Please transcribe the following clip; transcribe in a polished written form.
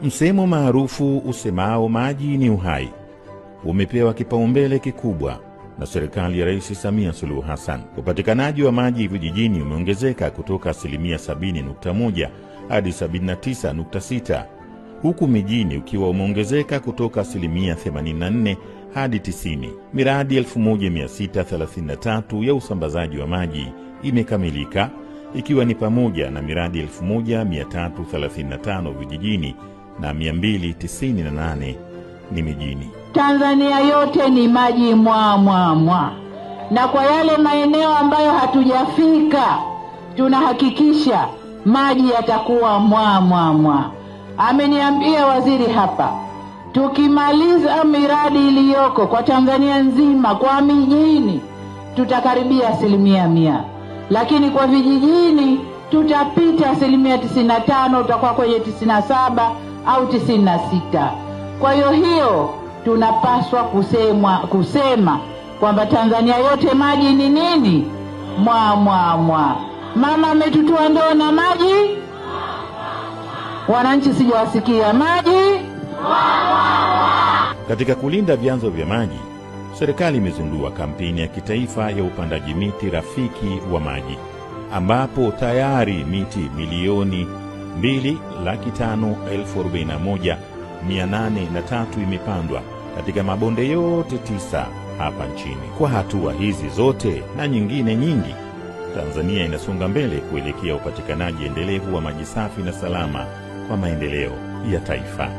Msemo maarufu usemao maji ni uhai umepewa kipaumbele kikubwa na serikali ya Rais Samia Suluhu Hassan. Upatikanaji wa maji vijijini umeongezeka kutoka asilimia 70.1 hadi 79.6, huku mijini ukiwa umeongezeka kutoka asilimia 84 hadi 90. Miradi 1633 ya usambazaji wa maji imekamilika, ikiwa ni pamoja na miradi 1335 vijijini na 298 ni mijini. Tanzania yote ni maji mwa mwa mwa. Na kwa yale maeneo ambayo hatujafika tunahakikisha maji yatakuwa mwa mwa mwa. Ameniambia waziri hapa, tukimaliza miradi iliyoko kwa Tanzania nzima kwa mijini tutakaribia 100%, lakini kwa vijijini tutapita 95%, tutakuwa kwenye 97 au 96. Kwa hiyo tunapaswa kusema kwamba Tanzania yote maji ni nini? Mwa mwa mwa. Mama ametutua ndoo na maji. Wananchi sijawasikia maji. Katika kulinda vyanzo vya maji, serikali imezindua kampeni ya kitaifa ya upandaji miti rafiki wa maji, ambapo tayari miti milioni 2,541,803 imepandwa katika mabonde yote 9 hapa nchini. Kwa hatua hizi zote na nyingine nyingi, Tanzania inasonga mbele kuelekea upatikanaji endelevu wa maji safi na salama kwa maendeleo ya taifa.